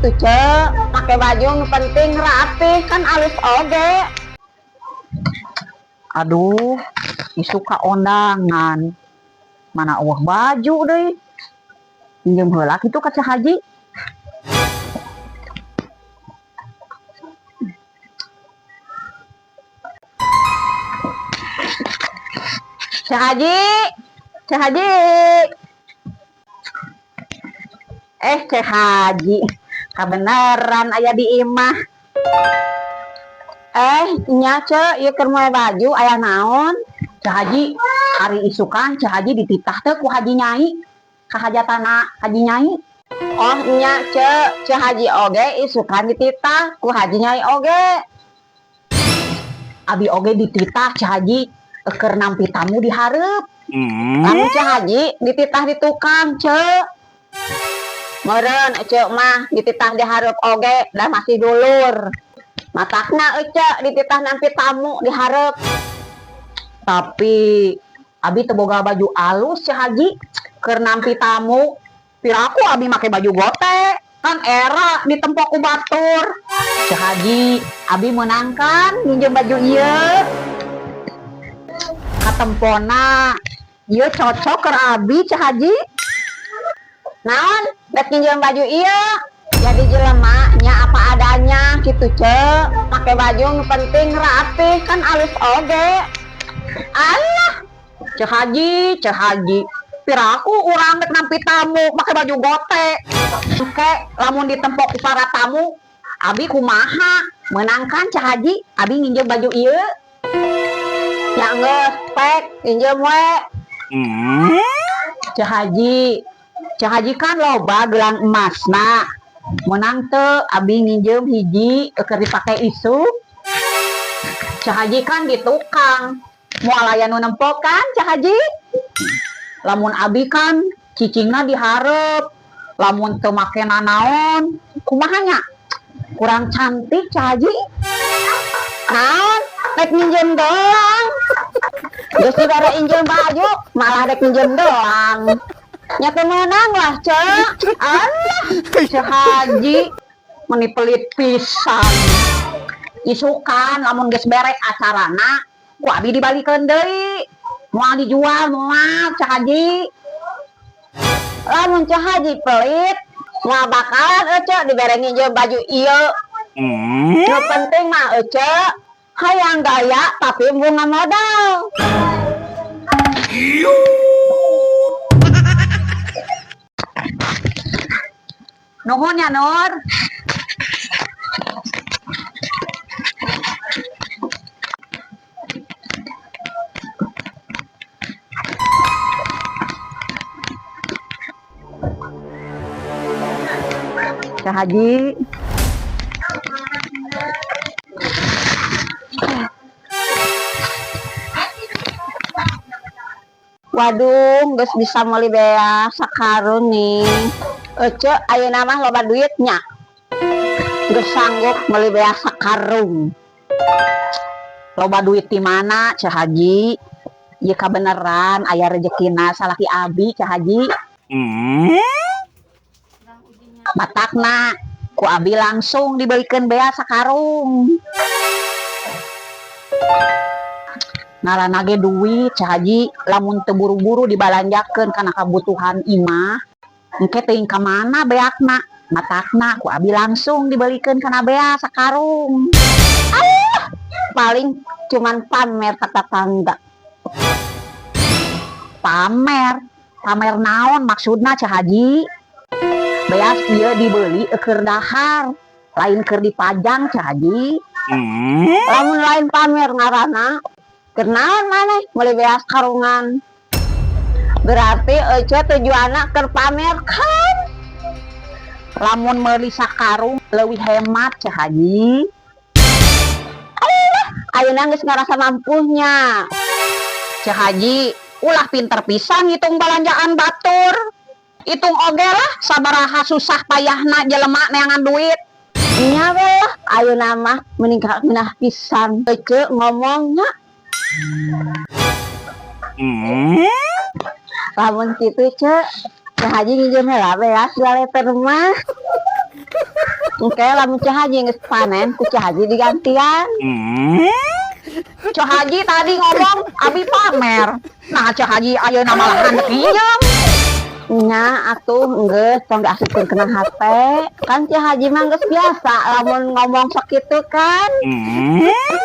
gitu, Cek. Make baju nu penting rapi kan alus oge. Aduh, isuk ka ondangan. Mana euweuh baju deui. Minjem heula kitu ka Ceu Haji. Ceu Haji, Ceu Haji. Eh, Ceu Haji, kabeneran aya di imah. Eh, nya Ceu, ieu keur moe baju aya naon? Ceu Haji, ari isukan Ceu Haji dititah teh ku Haji Nyai. Kahajatana Haji Nyai. Oh nya Ceu, Ceu Haji oge isukan dititah ku Haji Nyai oge. Abi oge dititah, Ceu Haji, keur nampi tamu di hareup. Lamun Ceu Haji dititah di tukang, Ceu. Meureun Ece mah dititah di hareup oge da masih dulur. Matakna Ece dititah nampi tamu di hareup. Tapi abi teu boga baju alus, Ceu Haji, keur nampi tamu. Piraku abi make baju gote kan era ditempok ku batur. Ceu Haji, abi meunang kan minjem baju ieu? Katempona ieu cocok keur abi, Ceu Haji. Naon rek minjem baju ieu? Jadi jelema nya apa adanya gitu, Ceu. Make baju nu penting rapi kan alus oge. Alah, Ceu Haji, Ceu Haji, piraku urang rek nampi tamu make baju gote? Engke lamun ditempok ku para tamu, abi kumaha? Meunang kan, Ceu Haji, abi nginjem baju ieu? Ya geus, pek injem we. Ceu Haji, Ceu Haji kan loba gelang emasna. Meunang teu abi nginjem hiji keur dipake isuk? Ceu Haji kan di tukang. Moal aya nu nempo kan, Ceu Haji? Lamun abi kan cicingna di hareup. Lamun teu make nanaon, kumaha nya? Kurang cantik, Ceu Haji. Naon rek minjem doang? Geus dibere injem baju, malah rek minjem doang. Nya teu meunang lah, Ceu. Alah, Ceu Haji meni pelit pisan. Isukan lamun geus beres acarana, ku abi dibalikeun deui. Moal dijual, moal, Ceu Haji. Lamun Ceu Haji pelit, moal bakalan Ece dibere nginjem baju ieu. Nu penting mah Ece hayang gaya tapi embung modal. Nuhun ya, Nur. Ceu Haji. Waduh, geus bisa meuli beas sakarung nih. Ece ayeuna mah loba duitnya. Geus sanggup meuli beas sakarung. Loba duit di mana, Ceu Haji? Ieu kabeneran aya rezekina salaki abi, Ceu Haji. Matakna ku abi langsung dibelikeun beas sakarung. Ngaranna ge duit, Ceu Haji, lamun teu buru-buru dibalanjakeun kana kabutuhan imah, engke teuing ka mana beakna. Matakna ku abi langsung dibelikeun kana beas sakarung. Ah, paling cuman pamer ka tatangga. Pamer? Pamer naon maksudna, Ceu Haji? Beas ieu dibeli keur dahar, lain keur dipajang, Ceu Haji. Lamun lain pamer ngaranna, keur naon maneh meuli beas karungan? Berarti Ece tujuanna keur pamer kan? Lamun meuli sakarung leuwih hemat, Ceu Haji. Allah, ayeuna geus ngarasa mampuhnya. Ceu Haji, ulah pinter pisan ngitung balanjaan batur. Hitung oge lah sabaraha susah payahna jelema neangan duit. Nya we lah, ayeuna mah mending ngeunah pisan Ece ngomongnya. Lamun kitu, Ceu, Ceu Haji nginjem heula beas 2 liter mah. Engke lamun Ceu Haji geus panen, ku Ceu Haji digantian. Ceu Haji tadi ngomong abi pamer. Nah, Ceu Haji ayeuna malah hendak nginjem. Nya atuh, geus tong diasupkeun kana hate. Kan Ceu Haji mah geus biasa lamun ngomong sakitu kan.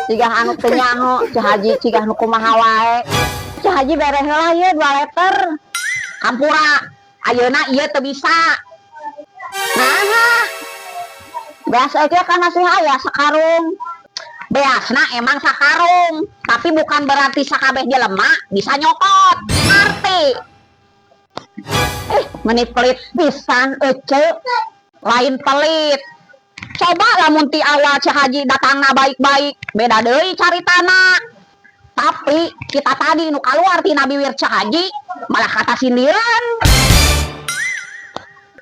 Cigah anu teu nyaho, Ceu Haji cigah nu kumaha wae. Ceu Haji bere heula ieu 2 liter. Hampura, ayeuna ieu teu bisa. Nah, beas aja kan masih aya sakarung. Beasna emang sakarung, tapi bukan berarti sakabeh jelema bisa nyokot. Ngerti? Eh, meni pelit pisan ece. Lain pelit. Coba lamun ti awal Ceu Haji datangna baik-baik, beda deui caritana. Tapi kita tadi nu kaluar tina biwir Ceu Haji malah kata sindiran.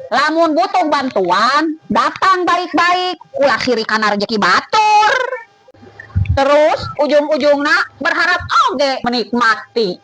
Lamun butuh bantuan, datang baik-baik, ulah sirik kana rezeki batur. Terus ujung-ujungna berharap oge menikmati.